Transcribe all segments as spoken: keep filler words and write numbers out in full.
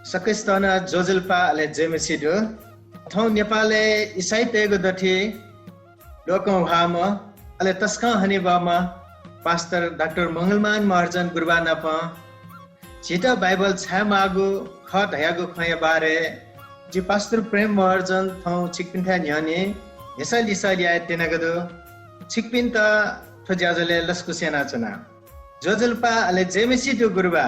सकसितं नं ज्वजलपा अले जय मसीह दु। थौं नेपालय् इसाईतय्गु दथुइ लोकंह्वाःम्ह अले तसकं हनेबहःम्ह पास्टर डाक्टर मंगलमान महर्जन गुरुबा नाप झीत बाइबल छायेमाःगु खः धयागु खँया बारे जि पास्टर प्रेम महर्जन थौं छिकपिन्थाय् न्ह्यःने न्ह्यसः लिसः याये त्यनागु दु। छिकपिन्त थ्व ज्याझ्वलय् लसकुस यानाच्वना। ज्वजलपा अले जय मसीह दु गुरुबा।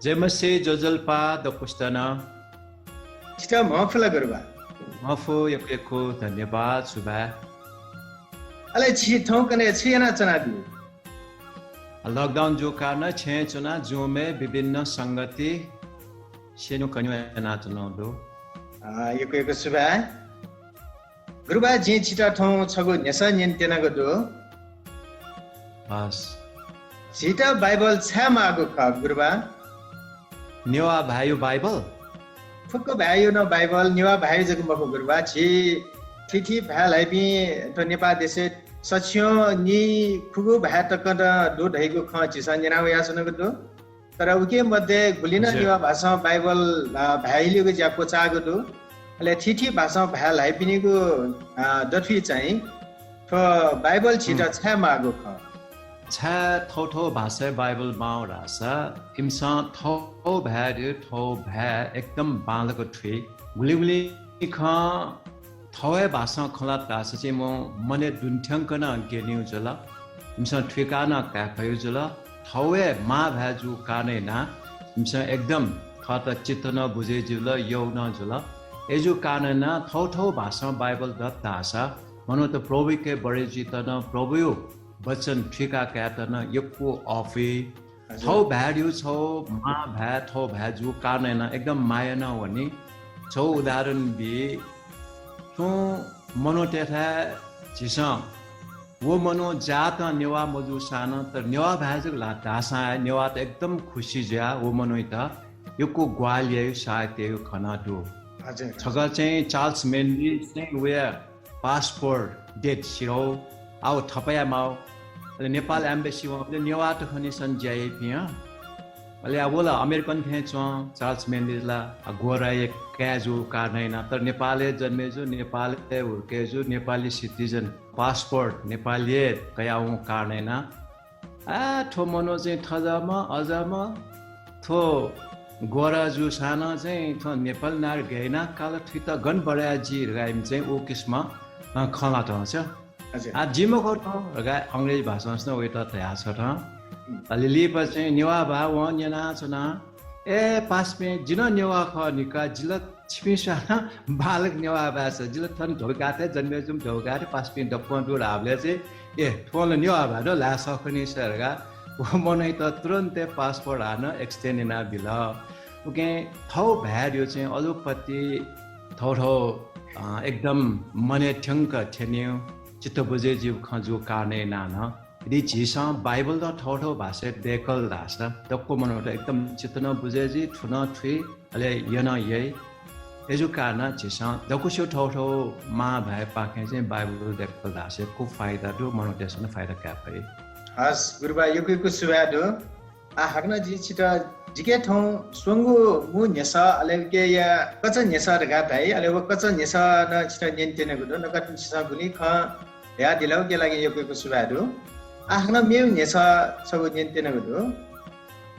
जय मसीह, ज्वजलपा दक्वसितं नं। छितः म्‍हफु ला गुरुबा? म्‍हफु, यक्व यक्व धन्यवाद, सुभाय्। अले छि थौंकन्हय् छु यानाच्‍वनादिल? Lockdown जूगु कारणं छेँय् च्‍वनाः Zoom-य् विभिन्न संगति स्‍यनेकने यानाच्‍वनागु दु। अँ, यक्व यक्व सुभाय्। गुरुबा, जिं छितः थौं छगू न्‍ह्यसः न्‍यने त्यनागु दु। हस्। झीत बाइबल छायेमाःगु खः गुरुबा? नेवाः भाय्‌या बाइबल? फुक्‍क भाय्‌या नं बाइबल, नेवाः भाय्‌या जक मखु गुरुबा। झी थीथी भाय् ल्‍हाइपिं थ्‍व नेपाः देशय् सछियं नीखुगू भाय् तक नं दु धइगु खँ झीसं न्‍यना वयाच्‍वनागु दु। तर उकी मध्ये गुलि नं हजुर। नेवाः भासं बाइबल, अ, भाय् ल्‍हायेगु ज्‍या क्‍वचाःगु दु। अले थीथी भासं भाय् ल्‍हाइपिनिगु, अ, दथुइ चाहिँ थ्‍व बाइबल झीत हम्म। छायेमाःगु खः? छाय् थौथौ भासय् बाइबल माःगु धाःसा इमिसं थौथौ भाय्‌या थौथौ भाय् एकदम बांलाक थुइ। गुलिगुलिं खँ थौथौ भासं खँ ल्‍हात धाःसा चाहिँ मनय् दुने थ्‍यंक नं ग्‍यनीगु जुल। इमिसं थुइकाः नं काये फइगु जुल। थौथौ मां भाय् जूगु कारणं यानाः इमिसं एकदम थःत चित्त नं बुझे जुल, यःगु नं जुल। अय्‌जूगु कारणं यानाः थौथौ भासं बाइबल दत धाःसा मनूत प्रभुके बढे जुइत नं, प्रभुया वचन थुइका कायेत नं यक्‍व अःपुइ। हजुर। थौथौ भाय्‌या छगू मां भाय्, थौथौ भाय् जूगु कारणं यानाः एकदम माया नं वनी। छगू उदाहरण बी, छुं मनूतय्‌थाय् झीसं व मनू जातं नेवाः मजूसां नं, तर नेवाः भाय् जक ल्‍हात धाःसां हे नेवाःत एकदम खुसी जुयाः व मनूयात यक्‍व ग्‍वाहालि याइगु, साथ याइगु खँ नं दु। हजुर। छकः चाहिँ चार्ल्स मेन्डिस चाहिँ वया passport date सिधल, आः व थपया माः। अले नेपाल embassy वंबलय् नेवाःत खनीसं ज्‍या याइपिं, हँ। अले आः व ला American थें च्‍वं, चार्ल्स मेन्डिस ला, आ, गोराया काय् जूगु कारणं यानाः, तर नेपालय् जन्मे जू, नेपालय् हुर्के जू, नेपाली citizen, passport नेपालय् कयावंगु कारणं यानाः, आ, थ्‍व मनू चाहिँ थज्‍याःम्‍ह, अज्‍याःम्‍ह, थ्‍व गोरा जूसां नं चाहिँ थ्‍व नेपाल नागरिक यानाः काल, थुइत गन बढाय् जुइ धकाः इमिसं चाहिँ उ किसिमं, अ, खँ ल्‍हात हं। हजुर। आ, जि मखु थौं धकाः अंग्रेजी भासं नं वइत धयाछ्वत हं। हम्म। अले लिपा चाहिँ नेवाः भाय् वं न्‍यनाच्‍वना। ए, पासापिं, जि नं नेवाः खः नि का, जि ला छिपिंसां बांलाक नेवाः भाय् सा, जि ला थन धौकाथाय् जन्मे जूम्ह धौकाथाय् पासापिं दक्‍वं दु धाःबलय् चाहिँ, ए, थ्‍वं ला नेवाः भाय् दु ल्‍हाये सःखु नि सा धकाः व मनूयात तुरुन्तै passport हानं extend यानाबिल। उकिं थौथौ भाय्‌या चाहिँ अजूपति थौथौ, अ, एकदम मनय् थ्‍यंक थ्‍यनीगु, चित्त बुझे जुइगु खँ जूगु कारणं यानाः नं यदि झीसं बाइबल नं थौथौ भासय् दय्‌कल धाःसा दक्‍व मनूत एकदम चित्त नं बुझे जुइ, थु नं थुइ, अले यँ नं याइ। अय्‌जूगु कारणं झीसं दक्‍वसिबय् थौथौ मां भाय्‌पाखें चाहिँ बाइबल दय्‌कल धाःसा यक्‍व फाइदा दु, मनूतय्‌सं नं फाइदा काये फइ। हस्, गुरुबा, यक्‍व यक्‍व सुभाय् दु। आ, हाकनं जिं छितः जिके थौं स्वंगू मू न्‍ह्यसः, अले उकिया कचा न्‍ह्यसः धकाः धाइ, अले व कचा न्‍ह्यसः नं छितः न्‍यने त्यनागु दु। नकतिनि छिसं गुलि खँ धयादिल, उकिया लागि यक्‍व यक्‍व सुभाय् दु। आ, हाकनं मेगु न्‍ह्यसः छगू न्‍यने त्यनागु दु।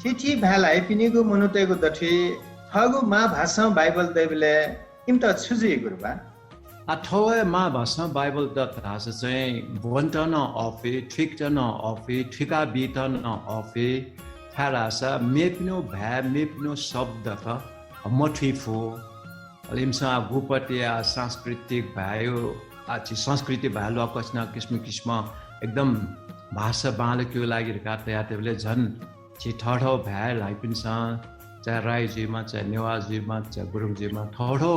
थीथी भाय् ल्‍हाइपिनिगु मनूतय्‌गु दथुइ थःगु मां भासं बाइबल दइबलय् इमित छु जुइ गुरुबा? आ, थौथौ हे मां भासं बाइबल दत धाःसा चाहिँ ब्‍वनेत नं अःपुइ, थुइकेत नं अःपुइ, थुइका बीत नं अःपुइ। छाय्‌धाःसा मेपिनिगु भाय्, मेपिनिगु शब्दत मथुइ फु। अले इमिसं आः गुपति आः सांस्कृतिक भाय्‌या, आः झी संस्कृति भाय् ल्‍वाकछिना किसिम किसिम एकदम भाषा बांलाकेगु लागि धकाः तयातःबलय् झन झी थःथः भाय् ल्‍हाइपिन्सं, चाहे राई जुइमा, चाहे नेवाः जुइमा, चाहे गुरुङ जुइमा, थःथः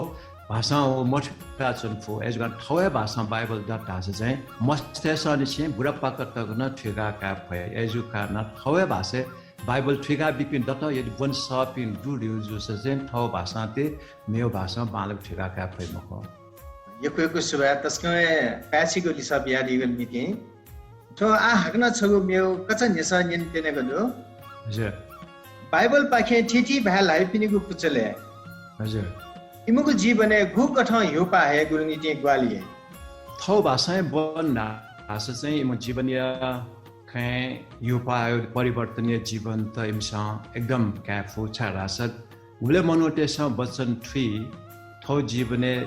भासं व मथुइकाच्‍वने फु। अय्‌जूगुलिं थौथौ हे भासं बाइबल दत धाःसा चाहिँ मस्तय्‌संनिसें बुढापाका तक नं थुइका काये फइ। अय्‌जूगु कारणं थौथौ हे भासय् बाइबल थुइका बीपिं दत, यदि ब्‍वने सःपिं दु धइगु जूसा चाहिँ थौथौ भासं ति मेगु भासं बांलाक थुइका काये फइ मखु। यक्‍व यक्‍व सुभाय्, तसकं हे पाय्‌छिगु लिसः बियादीगु निंतिं। थ्‍व आः हाकनं छगू मेगु कचा न्‍ह्यसः न्‍यने त्यनागु दु। हजुर। बाइबलपाखें थीथी भाय् ल्हाइपिनिगु पुचलय् हजुर। इमिगु जीवनय् गुकथं ह्यूपाः हयेगु निंतिं ग्वाहालि याइ? थःगु भाषां ब्वन धाःसा चाहिँ इमिगु जीवनया खँय् ह्यूपाः हयेगु परिवर्तनया जीवनत इमिसं एकदम काये फु, छाय्धाःसा गुबलें मनूतय्सं वचन थुइ, थःगु जीवनय्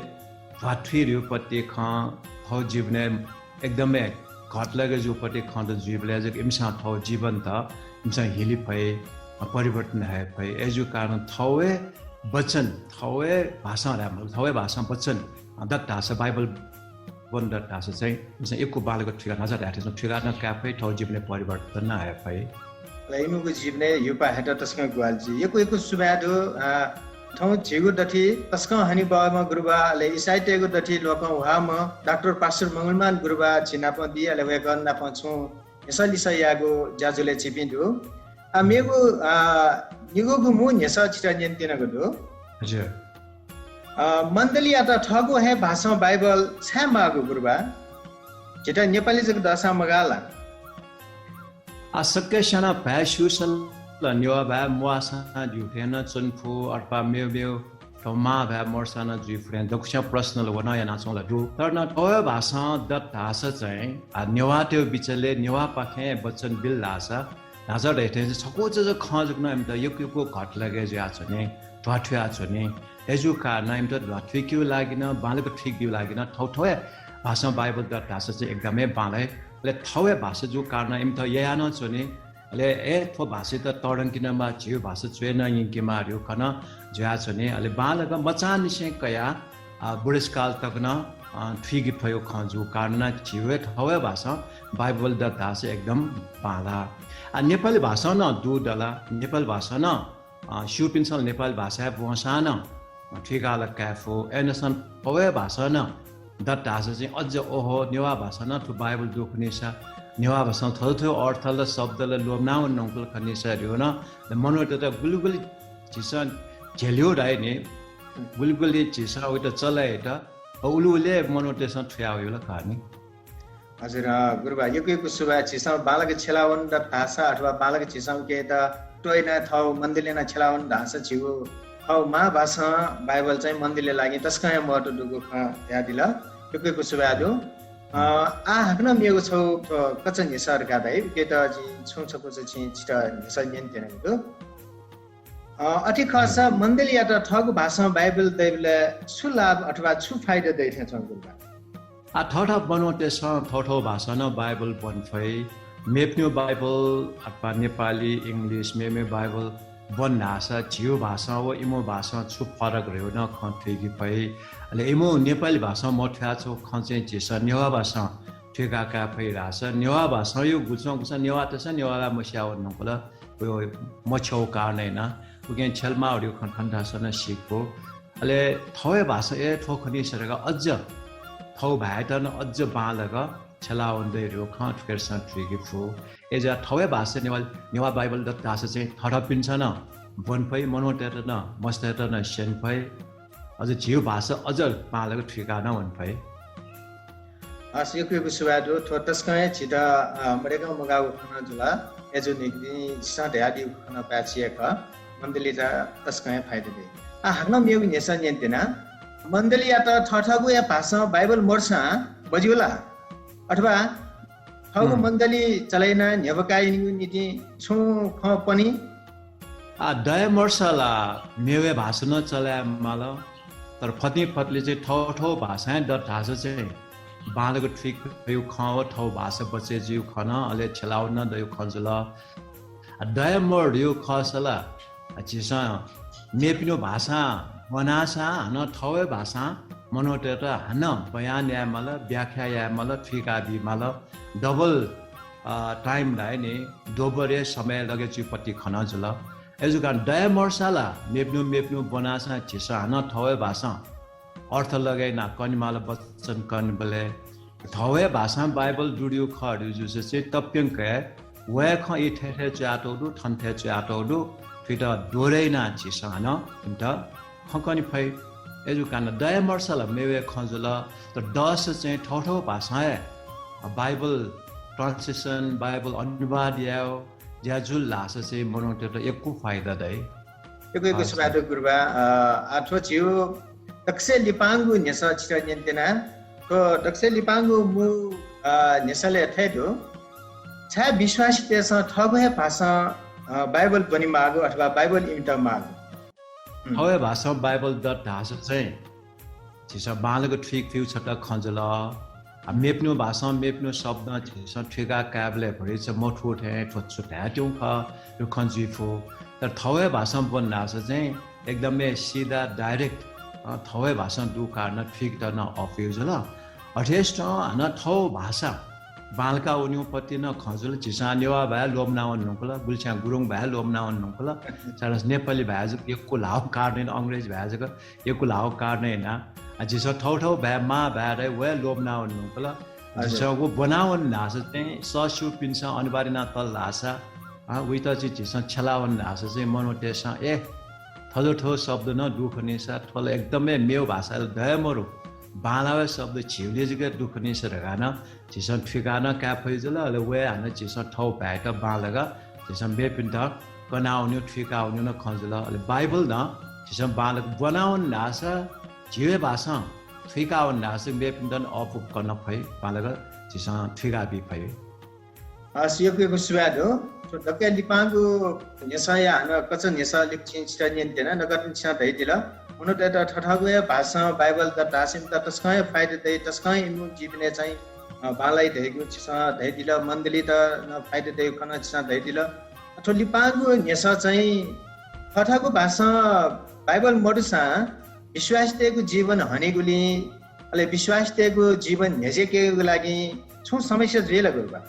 ध्वाथुइ ह्यूपति खँ, थःगु जीवनय् एकदमै घात लागे जूपति खँत जुइबलय् जक इमिसं थःगु जीवनत इमिसं हिले फइ, परिवर्तन हये फइ। अय्जूगु कारणं थःगु हे वचन, थःगु हे भाषां धाये माल, थःगु हे भाषां वचन दत धाःसा, बाइबल ब्वन दत धाःसा चाहिँ इमिसं यक्व बांलाक थुइका न्हाचः धाये थें थुइका नं काये फइ, थःगु जीवनय् परिवर्तन नं हये फइ। अले इमिगु जीवनय् ह्यूपाः हयेत तसकं ग्वाहालि जुइ। यक्व यक्व सुभाय् दु। अ, थौं झीगु दथुइ तसकं हनेबहःम्ह गुरुबा, अले इसाइतय्गु दथुइ ल्वकं ह्वाःम्ह डाक्टर पास्टर मंगलमान गुरुबा झी नाप बी, अले वय्कः नाप छुं न्ह्यसः लिसः यायेगु ज्याझ्वलय् झीपिं दु। अ, मेगु, अ, निगूगु मू न्ह्यसः छितः न्यने त्यनागु दु। हजुर। अ, मण्डलीयात थःगु हे भाषां बाइबल छाय् माःगु गुरुबा? झीत नेपाली जक दःसां मगाः ला? आ, सकसिनं भाय् स्यूसा ला नेवाः भाय् म्वाःसां ज्यू थें नं च्वने फु, अथवा मेव मेव थ्व मां भाय् मदुसां नं जुइ फु थें दक्वसिनं प्रश्न ला व नं यानाच्वंगु ला दु। तर नं थःगु भाषां दत धाःसा चाहिँ, आ, नेवाःतय्गु बिचलय् नेवाःपाखें वचन बिल धाःसा, न्हाचः धयाथें चाहिँ छकूचा जक खँ जक नं इमित यक्व यक्व घात लागे जुयाच्वनी, ध्वाथुयाच्वनी। अय्जूगु कारणं इमित ध्वाथुइकेगु लागि नं, बांलाक थुइकेगु लागि नं थःथःगु हे भाषां बाइबल दत धाःसा चाहिँ एकदमै बांलाइ। अले थःगु हे भाषा जूगु कारणं इमित यया नं च्वनी। अले ए थ्व भाषायात तःधंके नं माः, झीगु भाषा च्वय् नं यंके माः धइगु खँ नं जुयाच्वनी। अले बांलाक मचांनिसें कयाः, आ, बुढेसकाल तक नं, अ, थुइके फइगु खँ जूगु कारणं झीगु हे थःगु हे भाषां बाइबल दत धाःसा एकदम बांलाः। आ, नेपाली भाषां नं दु दला, नेपाली भाषां नं अ, स्यूपिन्सं नेपाली भाषाय् ब्वंसां नं थुइकाः ला काये फु। अय्‌नंसां थःगु हे भाषां नं दत धाःसा चाहिँ अझ ओहो, नेवाः भाषां नं थ्व बाइबल दु खनीसा, नेवाः भाषां थथे थथे अर्थ ला, शब्द ला ल्वःमनावने धुंकल खनीसा धइगु नं मनूतय्त गुलि गुलि झीसं झेल्यू धाइ नि, गुलि गुलि झीसं वइत चले यायेत, अ, उलि उलि हे मनूतय्सं थुयावइगु ला खः नि। हजुर, अ, गुरुबा, यक्व यक्व सुभाय्। झीसं बांलाक छ्यलावन दत धाःसा अथवा बांलाक झीसं उकियात त्वःयानाः थःगु मण्डलीइ नं छ्यलावन धाःसा झीगु थःगु मांभाषां बाइबल चाहिँ मण्डलीया लागि तसकं हे महत्व दुगु खँ धयादिल। यक्व यक्व सुभाय् दु। अ, आः हाकनं मेगु छगू थ्व कच्चा न्ह्यसः धकाः धाइ, उकियात जिं छुं छकूचा छिं छितः न्ह्यसः न्यने त्यनागु दु। अ, अथे खःसा मण्डलीयात थःगु भाषां बाइबल दइबलय् छु लाभ अथवा छु फाइदा दइ थें च्वं गुरुबा? आ, थःथः मनूतय्सं थःथःगु भाषां नं बाइबल ब्वने फइ। मेपिनिगु बाइबल अथवा नेपाली, English, मेमेगु बाइबल ब्वन धाःसा झीगु भाषां व इमिगु भाषां छु फरक धइगु नं खँ थुइके फइ। अले इमिगु नेपाली भाषां मथुयाच्वंगु खँ चाहिँ झीसं नेवाः भाषां थुइका काये फइ धाःसा नेवाः भाषां यो गुच्वं गुच्वं नेवाःतय्सं नेवाः ल्हाये मस्यावने धुंकल। व मछ्यःगु कारणं यानाः उकिं छ्यलेमाःगु धइगु खँ थन थासं नं सीके फु। अले थःगु हे भाषां ए थ्व खनीसा धकाः अझ थःगु भाय्‌त नं अझ बांलाक छ्यलावने दइ धइगु खँ थुकियातय्सं थुइके फु। अय्‌जुयाः थःगु हे भाषां नेवाः, नेवाः बाइबल दत धाःसा चाहिँ थःथःपिन्सं नं ब्वने फइ, मनूतय्त नं, मस्तय्त नं स्यने फइ। अझ झीगु भाषा अझ बांलाक थुइका नं वने फइ। हस्, यक्व यक्व सुभाय् दु। थ्व तसकं हे झीत, अ, मदय्कं मगाःगु खँ नं जुल। अय्‌जूगुलिं झीसं धयादीगु खँ नं पाय्‌छि हे खः। मण्डलीत तसकं हे फाइदा दइ। आः हाकनं मेगु न्ह्यसः न्यने त्यना। मण्डलीयात थःथःगु हे भाषां बाइबल मदुसां बज्यू ला? अथवा थःगु हम्म। मण्डली चले यानाः न्ह्यब्वकायेगु निंतिं छुं खँ पनी? आः, दये मदुसा ला मेगु हे भाषा नं चले याये माल। तर फतिं फतले चाहिँ थःथःगु भाषां हे दत धाःसा चाहिँ बांलाक थुइके फइगु खँ व थःगु भाषा बचय् जुइगु खँ नं, अले छ्यलावने नं दइगु खँ जुल। आः, दये मदु धइगु खःसा ला झीसं मेपिनिगु भाषां ब्वनाःसां हानं थःगु हे भाषां मनूतय्त हानं बयान याये माल, व्याख्या याये माल, थुइका बी माल। Double, अ, time धाइ नि, दोब्बर हे समय लगे जुइपति खँ नं जुल। अय्‌जूगु कारणं दये मदुसा ला मेपिनिगु, मेपिनिगु ब्वनाःसां झीसं हानं थःगु हे भाषां अर्थ लगे यानाः कने माल, वचन कनेबलय् थःगु हे भाषां बाइबल दु धइगु खः धइगु जूसा चाहिँ तप्यंक हे व हे खँ ई थथे थथे च्वयातःगु दु, थन थथे थथे च्वयातःगु दु, थुइत दोहरे यानाः झीसं हानं इमित खँ कने फइ। अय्‌जूगु कारणं दये मदुसा ला मेगु हे खँ जुल, तर दःसा चाहिँ थःथःगु भाषां हे बाइबल translation, बाइबल अनुवाद यायेगु, ज्या जुल धाःसा चाहिँ मनूतय्‌त यक्व फाइदा दइ। यक्व यक्व हजुर। सुभाय् दु गुरुबा। अ, आ, थ्व झीगु दकलय् लिपांगु न्ह्यसः छितः न्यनेत्यना। थ्व दकलय् लिपांगु मू, अ, न्ह्यसः थथे दु। छाय् विश्वासीतय्‌सं थःगु हे भाषां, अ, बाइबल ब्वनेमाःगु अथवा बाइबल इमित माःगु? हुँ। थःगु हे भाषां बाइबल दत धाःसा चाहिँ झीसं बांलाक थुइके फइगु छता खँ जुल। आ, मेपिनिगु भाषां मेपिनिगु शब्दं झीसं थुइका कायेबलय् भतिचा मथू थें थ्व छु धायेत्यंगु खः, थ्व खँ जुइ फु। तर थःगु हे भाषां ब्वन धाःसा चाहिँ एकदमै सिधा direct, अ, थःगु हे भाषां दु कारणं थुइकेत नं अःपुइ जुल। अथेसां हानं थःगु भाषा बांलाका वनीगु पति नं खँ जुल। झीसं नेवाः भाय् ल्वःमना वने धुंकल, गुलिस्यां गुरुङ भाय् ल्वःमना वने धुंकल। साधारण नेपाली भाय् जक यक्व ल्हाःगु कारणं, अंग्रेजी भाय् जक यक्व ल्हाःगु कारणं यानाः, अ, झीसं थःथःगु भाय् मां भाय् धाइ, व हे ल्वःमना वने धुंकल। हजुर। झीसं व ब्वना वने धाःसा चाहिँ सःस्यूपिन्सं अनुवाद याना तल धाःसा, अ, वइत चाहिँ झीसं छ्यला वने धाःसा चाहिँ मनूतय्‌सं, ए, थज्याःगु शब्द नं दु खनी सा, थ्व ला एकदमै मेगु भाषाय् ला दये मरु, बांलाःगु शब्द झीगुलिइ जक दु खनी सा धकाः नं झीसं थुइका नं काये फइ जुल। अले व हे हानं झीसं थःगु भाय्‌यात बांलाक झीसं मेपिन्त कना वनीगु, थुइका वनीगु नं खँ जुल। अले बाइबल नं झीसं बांलाक ब्वना वने धाःसा, झीगु हे भाषां थुइका वने धाःसा मेपिन्त नं अःपुक कना फइ, बांलाक झीसं थुइका बी फइ। हस्, यक्व यक्व सुभाय् दु। थ्व दकलय् लिपांगु न्ह्यसःया हानं कचा न्ह्यसः लिपा छिं छितः न्यनेत्यना, नकतिनि छिं धयादिल। मनूतय्‌त थःथःगु हे भाषां बाइबल दत धाःसा इमित तसकं हे फाइदा दइ, तसकं हे इमिगु जीवनय् चाहिँ, अ, बांलाइ धइगु छिं धयादिल, मण्डलीत नं फाइदा दइगु खँ नं छिं धयादिल। थ्व लिपांगु न्ह्यसः चाहिँ थःथःगु भाषां बाइबल मदुसां विश्वासीतय्‌गु जीवन हनेगुलिं, अले विश्वासीतय्‌गु जीवन न्ह्यज्याकेगु लागि छुं समस्या जुइ ला गुरुबा?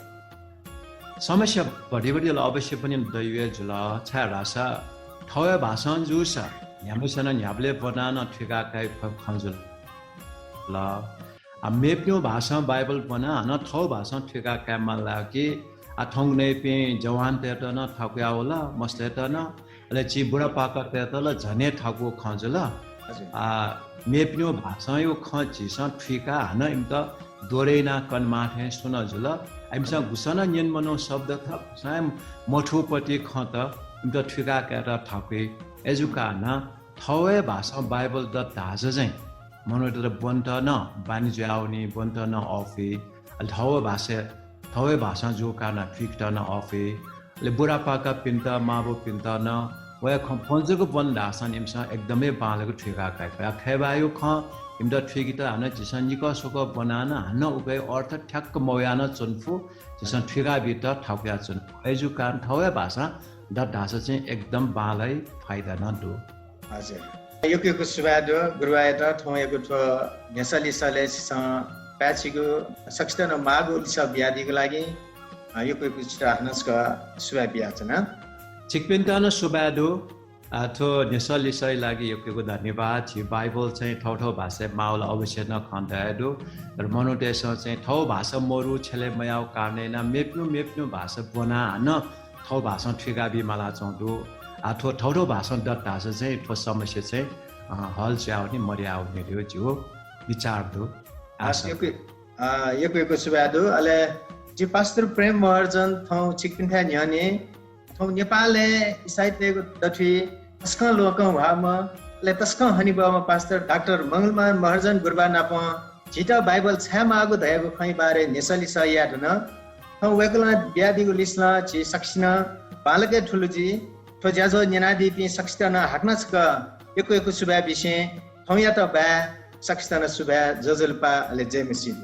समस्या भतिभति ला अवश्य पनि दइ हे जुल, छाय्‌धाःसा थःगु हे भाषां जूसा न्ह्याम्हस्यां नं न्ह्याबलें ब्वनाः नं थुइका काये फइगु खँ जुल। आ, मेपिनिगु भाषां बाइबल ब्वनाः हानं थःगु भाषां थुइका काये माल ला कि, आ, थौंकन्हय्‌पिं जवानतय्‌त नं थाकुया वल, मस्तय्‌त नं, अले झी बुढापाकातय्‌त ला झन हे थाकुगु खँ जुल। हजुर। आ, मेपिनिगु भाषांयागु खँ झीसं थुइकाः हानं इमित दोहोरे यानाः कनेमाः थें सुं नं जुल। आ, इमिसं गुसं नं न्यने मन्हु शब्द थ, गुसं हे मथूपति खँत इमित थुइका कायेत थाकुइ। अय्‌जूगु कारणं थःगु हे भाषां बाइबल दत धाःसा चाहिँ मनूतय्‌त ब्वनेत नं बानी जुयावनी, ब्वनेत नं अःपुइ। अले थःगु भाषा, थःगु हे भाषां जूगु कारणं थुइकेत नं अःपुइ। अले बुढापाकापिन्त, मांबौपिन्त नं व हे खँ ब्वने जक ब्वन धाःसां इमिसं एकदमै बांलाक थुइका काइ फइ। आ, खय्‌बाय्‌यागु खँ इमित थुइकेत हानं झीसं निकः स्वकः ब्वनाः नं हानं उकिया अर्थ ठ्याक्क मवयाः नं च्वने फु, झीसं थुइका बीत थाकुया च्वने फु। अय्‌जूगु कारणं थःगु हे भाषां दत धाःसा चाहिँ एकदम बांलाइ, फाइदा नं दु। हजुर। यक्व यक्व सुभाय् दु गुरुबायात, थौंयागु थ्व न्ह्यसः लिसलय् छिसं पाय्‌छिगू सकसित नं माःगु लिसः बियादीगु लागि, अ, यक्व यक्व छितः हानं छकः सुभाय् बियाच्वना। छिकपिन्त नं सुभाय् दु। अ, थ्व न्ह्यसः लिसःया लागि यक्व यक्व धन्यवाद। झी बाइबल चाहिँ थःथः भाषाय् माःगु ला अवश्य नं खँ धयादु। तर मनूतय्‌सं चाहिँ थःगु भाषा मरु छ्यले मयाःगु कारणं यानाः मेपिनिगु, मेपिनिगु भाषा ब्वनाः हानं थःगु भाषां थुइका बी मालाच्वंगु दु। आ, थ्व थःथः भाषां दत धाःसा चाहिँ थ्व समस्या चाहिँ, अ, हल जुयावनी, मदयावनी धइगु जिगु विचार दु। हस्, आशा। यक्व, अ, यक्व यक्व सुभाय् दु। अले जि पास्टर प्रेम महर्जन थौं छिकपिन्थाय् न्ह्यःने थौं नेपालय् इसाईतय्‌गु दथुइ तसकं लोकंह्वाःम्ह, अले तसकं हनेबहःम्ह पास्टर डाक्टर मंगलमान महर्जन गुरुबा नाप झीत बाइबल छाय् माःगु धयागु खँया बारे न्ह्यसः लिसः याये धुन। थौं वय्‌कलं बियादीगु लिसलं झी सकसिनं बांलाक हे थुलि जुइ। थ्व ज्याझ्वः न्यनादीपिं सकसित नं हाकनं छकः यक्व यक्व सुभाय् बिसें थौंयात बाय्, सकसित नं सुभाय्, ज्वजलपा, अले जय मसीह।